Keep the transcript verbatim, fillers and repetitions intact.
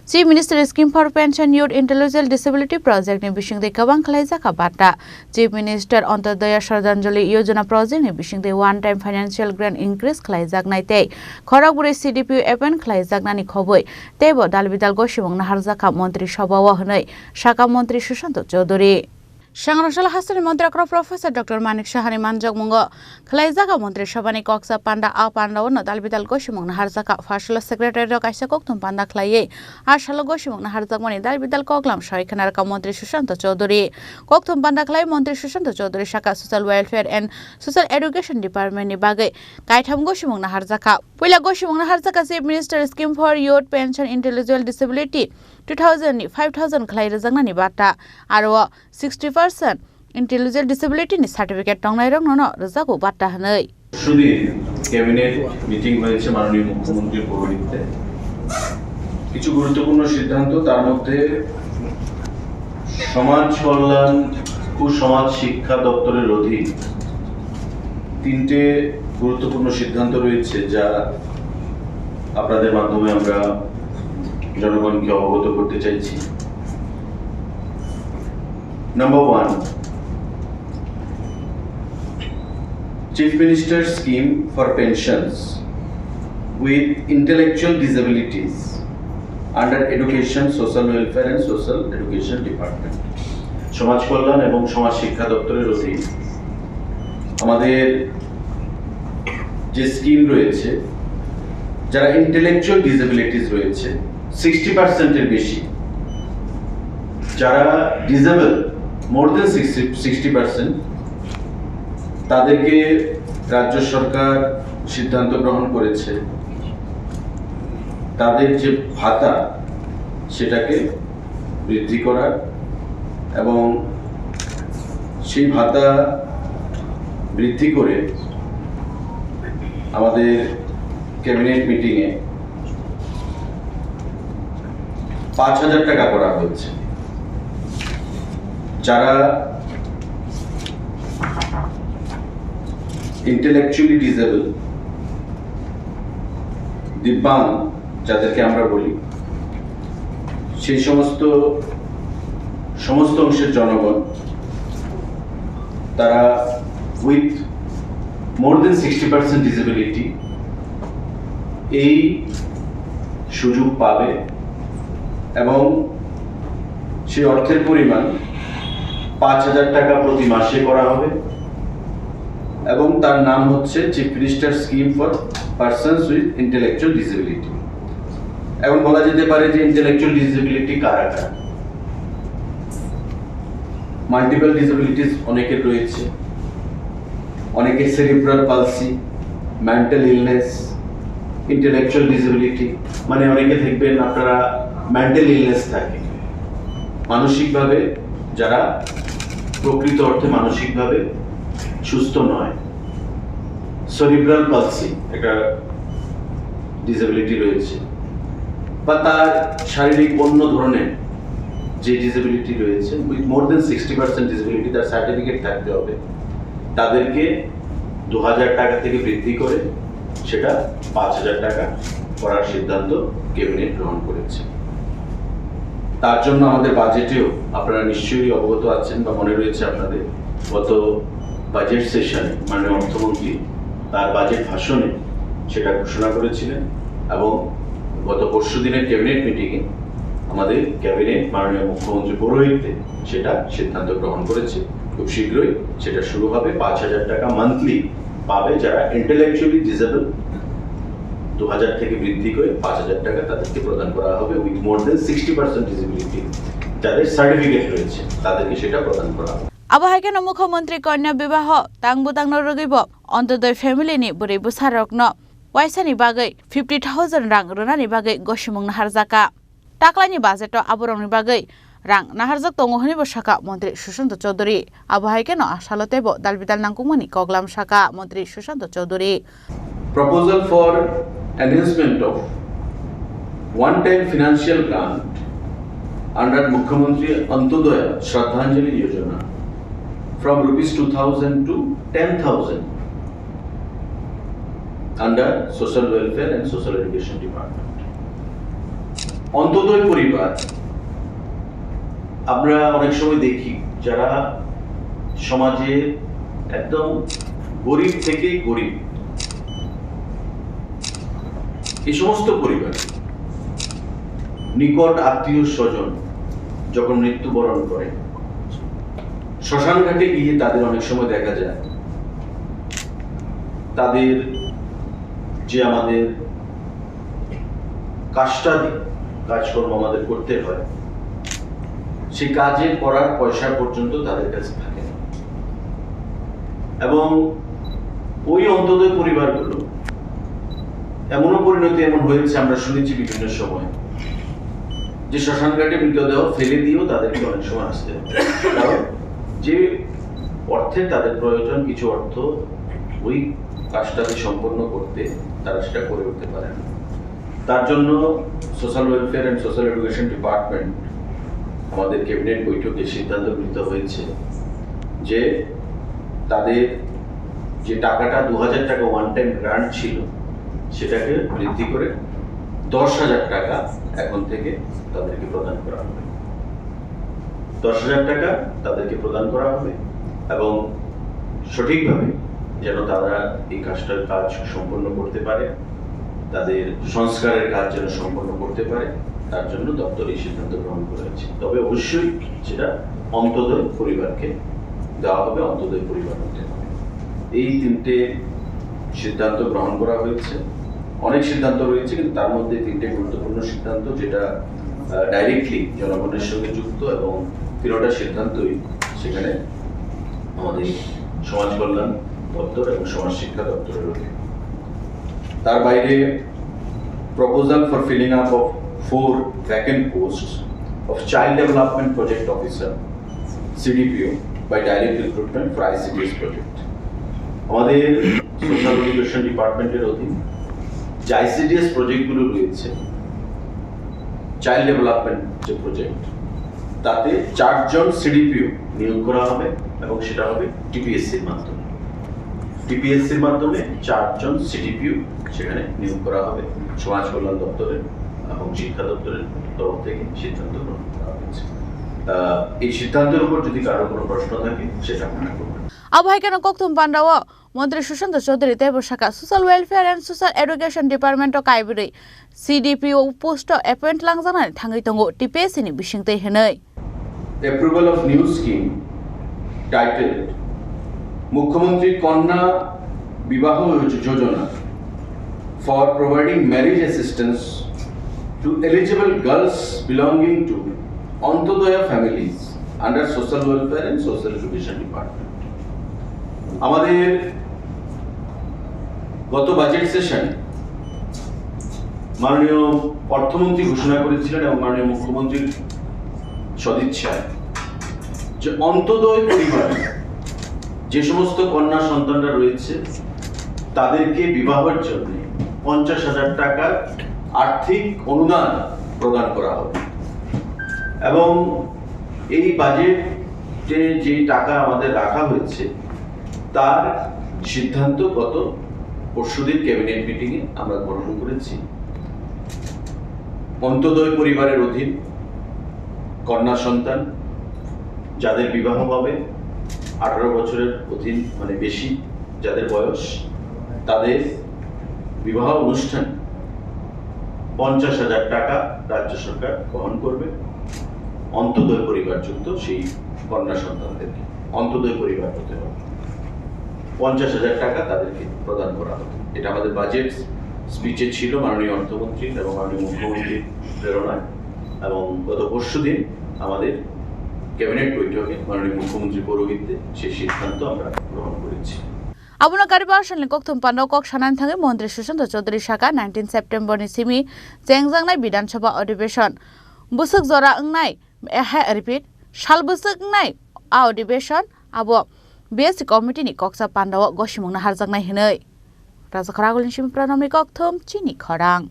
Chief Minister Scheme for Pension Youth Intellectual Disability Project ni bisingtwi kwbang khlaijak kha bata. Chief Minister Antyodaya Shraddhanjali Yojana Project ni bisingtwi one time financial grant increase khlaijaknai tei khorokbrwi C D P O appoint khlaijaknani khobwi teibo dalbidal gosimung naharjak kha Montri Sabha o hwnwi sakha Montri Sushanta Chowdhury. Sangrasala hasteni Montri okra Professor Doctor Manik Sahani manjakmungo khwlaijak a Montri Sabhani koksa panda. A panda o no dalbidal gosimung naharjak kha. First o Secretary rok kaisa kokthum panda khlaiwi a salo gosimung naharjakmani dalbidal koklam soi khwnarwkha Montri Sushanta Chowdhury. Kokthum panda khlai Montri Sushanta Chowdhury sakha Social Welfare and Social Education Department ni bagwi kaitham gosimung naharjak kha. Puila gosimung naharjak kha Chief Minister Scheme for Youth Pension Intellectual Disability two thousand ni five thousand khlai rwjaknani bata. Aro sixty percent intellectual disability ni certificate tongnairokno no rwjago bata hwnwi. পরশুদিন cabinet meeting হয়েছে মাননীয় মুখ্যমন্ত্রীর পৌরোহিত্যে। কিছু গুরুত্বপূর্ণ সিদ্ধান্ত, তার মধ্যে সমাজ কল্যাণ ও সমাজ শিক্ষা দপ্তরের অধীন তিনটে গুরুত্বপূর্ণ সিদ্ধান্ত রয়েছে, যা আপনাদের মাধ্যমে আমরা জনগণকে অবগত করতে চাইছি। Number one, Chief Minister's Scheme for Pensions with Intellectual Disabilities under Education, Social Welfare and Social Education Department, সমাজ কল্যাণ এবং সমাজ শিক্ষা দপ্তরের অধীন আমাদের যে স্কিম রয়েছে, যারা ইন্টেলেকচুয়াল ডিসেবিলিটিস রয়েছে সিক্সটি পার্সেন্টের বেশি, যারা ডিসেবল মোর দেন সিক্সটি সিক্সটি পার্সেন্ট, তাদেরকে রাজ্য সরকার সিদ্ধান্ত গ্রহণ করেছে তাদের যে ভাতা সেটাকে বৃদ্ধি করার এবং সেই ভাতা বৃদ্ধি করে আমাদের ক্যাবিনেট মিটিংয়ে পাঁচ হাজার টাকা করা হয়েছে। যারা ইন্টেলেকচুয়ালি ডিসেবল, দিব্যাঙ্গ যাদেরকে আমরা বলি, সেই সমস্ত, সমস্ত অংশের জনগণ, তারা with more than sixty percent disability এই সুযোগ পাবে এবং সেই অর্থের পরিমাণ পাঁচ হাজার টাকা প্রতি মাসে করা হবে এবং তার নাম হচ্ছে chief minister scheme for persons with intellectual disability. এখন বলা যেতে পারে যে ইন্টেলেকচুয়াল ডিসেবিলিটি কারা কারা? মাল্টিপল ডিসেবিলিটিস অনেকের রয়েছে, অনেকের cerebral palsy, mental illness, intellectual disability, মানে অনেকে দেখবেন আপনারা মেন্টাল ইলনেস থাকে, মানসিকভাবে যারা প্রকৃত অর্থে মানসিকভাবে সুস্থ নয়, সেরিব্রাল পালসি একটা ডিসেবিলিটি রয়েছে, বা তার শারীরিক অন্য ধরনের যে ডিসেবিলিটি রয়েছে, with more than sixty percent disability, তার সার্টিফিকেট থাকতে হবে, তাদেরকে দু হাজার টাকা থেকে বৃদ্ধি করে সেটা পাঁচ হাজার টাকা করার সিদ্ধান্ত ক্যাবিনেট গ্রহণ করেছে। তার জন্য আমাদের বাজেটেও, আপনারা নিশ্চয়ই অবগত আছেন বা মনে রয়েছে আপনাদের, গত বাজেট সেশনে মাননীয় অর্থমন্ত্রী তার বাজেট ভাষণে সেটা ঘোষণা করেছিলেন এবং গত পরশু দিনের ক্যাবিনেট মিটিংয়ে আমাদের ক্যাবিনেট মাননীয় মুখ্যমন্ত্রী পৌরোহিত্যে সেটা সিদ্ধান্ত গ্রহণ করেছে। খুব শীঘ্রই সেটা শুরু হবে। পাঁচ হাজার টাকা মান্থলি পাবে যারা ইন্টেলেকচুয়ালি ডিসেবল, দু হাজার থেকে বৃদ্ধি করে পাঁচ হাজার টাকা তাদেরকে প্রদান করা হবে with more than sixty percent disability, যাদের সার্টিফিকেট রয়েছে তাদেরকে সেটা প্রদান করা হবে। Abo hai kheno Mukhyamantri Kanya Bibaho tang bwtangno rwgwibo Antyodaya family ni bwrwi bwsarokno waisani bagwi fifty thousand rang rwnani bagwi gosimung naharjakha. Taklaini budget-o aborokni bagwi rang naharjak tongo hwnwibo sakha Montri Sushanta Chowdhury. Abo hai kheno a salo teibo dalbidal nangkukmani koklam sakha Montri Sushanta Chowdhury. Proposal for announcement of one-time financial grant under Mukhyamantri Antyodaya Shraddhanjali Yojana from rupees two thousand to ten thousand under Social Welfare and Social Education Department. Antyodaya পরিবার, আমরা অনেক সময় দেখি যারা সমাজে একদম গরিব থেকে গরিব, এই সমস্ত পরিবার, নিকট আত্মীয় স্বজন যখন মৃত্যুবরণ করে, শ্মশান ঘাটে গিয়ে তাদের অনেক সময় দেখা যায়, তাদের যে আমাদের কাষ্টাদি কাজকর্ম আমাদের করতে হয়, সেই কাজে করার পয়সা পর্যন্ত তাদের কাছে থাকে না। এবং ওই অন্তোদয় পরিবারগুলো এমনও পরিণতি এমন হয়েছে, আমরা শুনেছি বিভিন্ন সময়, যে শ্মশান ঘাটে মৃতদেহ ফেলে দিয়েও তাদেরকে অনেক সময় আসতে হয়। কারণ যে অর্থের তাদের প্রয়োজন, কিছু অর্থ ওই কাজটাকে সম্পন্ন করতে তারা সেটা করে উঠতে পারে না। তার জন্য social welfare and social education department আমাদের ক্যাবিনেট বৈঠকে সিদ্ধান্ত গৃহীত হয়েছে যে তাদের যে টাকাটা দু হাজার টাকা ওয়ান টাইম গ্রান্ট ছিল, সেটাকে বৃদ্ধি করে দশ হাজার টাকা এখন থেকে তাদেরকে প্রদান করা হবে। দশ হাজার টাকা তাদেরকে প্রদান করা হবে এবং সঠিকভাবে যেন তারা এই কাজটার কাজ সম্পন্ন করতে পারে, তাদের সংস্কারের কাজ যেন সম্পন্ন করতে পারে, তার জন্য দপ্তর এই সিদ্ধান্ত গ্রহণ করেছে। তবে অবশ্যই সেটা অন্তোদয় পরিবারকে দেওয়া হবে, অন্তোদয় পরিবার হতে হবে। এই তিনটে সিদ্ধান্ত গ্রহণ করা হয়েছে। অনেক সিদ্ধান্ত রয়েছে, কিন্তু তার মধ্যে তিনটে গুরুত্বপূর্ণ সিদ্ধান্ত, যেটা, আহ, ডাইরেক্টলি জনগণের সঙ্গে যুক্ত, এবং তিনটা সিদ্ধান্তই সেখানে আমাদের সমাজ কল্যাণ দপ্তর এবং সমাজ শিক্ষা দপ্তরের অধীন। তার বাইরে, proposal for filling up of four vacant posts of Child Development Project Officer, CDPO, by direct recruitment for ICDS project. আমাদের সোশ্যাল এডুকেশন ডিপার্টমেন্টের অধীন যে আইসিডিএস প্রজেক্টগুলো রয়েছে, চাইল্ড ডেভেলপমেন্ট যে প্রজেক্ট, তাতে চারজন সিডিপিও নিয়োগ করা হবে এবং সেটা হবে টিপিএসসির মাধ্যমে। টিপিএসসির মাধ্যমে চারজন সিডিপিও সেখানে নিয়োগ করা হবে সমাজ কল্যাণ দপ্তরের এবং শিক্ষা দপ্তরের তরফ থেকে সিদ্ধান্ত গ্রহণ করা হয়েছে। আহ, এই সিদ্ধান্তের উপর যদি কারো কোনো প্রশ্ন থাকে, সেটা আপনারা করবেন। Abo hai kheno kokthum pandao Montri Sushanta Chaudhary teibo sakha, Social Welfare and Social Education Department o kaibrwi C D P O post o appoint langjaknani thangwi tongo T P S C ni bisingtwi hwnwi. Approval of new scheme titled Mukhyamantri Kanna Bibaho Yojana for providing marriage assistance to eligible girls belonging to Antyodaya families under Social Welfare and Social Education Department. আমাদের গত বাজেট সেশনে মাননীয় অর্থমন্ত্রী ঘোষণা করেছিলেন এবং মাননীয় মুখ্যমন্ত্রীর সদিচ্ছায় যে অন্ত্যোদয় পরিবার যে সমস্ত কন্যা সন্তানরা রয়েছে, তাদেরকে বিবাহের জন্য পঞ্চাশ হাজার টাকার আর্থিক অনুদান প্রদান করা হবে। এবং এই বাজেটে যে টাকা আমাদের রাখা হয়েছে, তার সিদ্ধান্ত গত পরশুদিন ক্যাবিনেট মিটিংয়ে আমরা গ্রহণ করেছি। অন্ত্যোদয় পরিবারের অধীন কন্যা সন্তান, যাদের বিবাহ হবে আঠারো বছরের অধীন, মানে বেশি যাদের বয়স, তাদের বিবাহ অনুষ্ঠান পঞ্চাশ হাজার টাকা রাজ্য সরকার বহন করবে। অন্ত্যোদয় পরিবারযুক্ত সেই কন্যা সন্তানদেরকে অন্ত্যোদয় পরিবার হতে হবে। পঞ্চাশ হাজার টাকা তাদেরকে প্রদান করা হবে। এটা আমাদের বাজেট স্পিচে ছিল মাননীয় অর্থমন্ত্রী এবং মাননীয় মুখ্যমন্ত্রীর প্রেরণায়, এবং গত পরশুদিন আমাদের ক্যাবিনেট বৈঠকে মাননীয় মুখ্যমন্ত্রীর পৌরোহিত্যে সেই সিদ্ধান্ত আমরা গ্রহণ করেছি। Abono kariba salni kokthum panda kok sanani thangwi Montri Sushanta Chaudhary sakha, nineteen September ni simi chengjaknai Bidhan Sabha Adhibeshon bwswk jora wngnai, eh, repeat, sal bwswk wngnai a Adhibeshon abo B S C committee ni koksa pandao gosimungno harjaknai hwnwi. Rajakhor Agulni simi Pranamni kokthum chini khorang.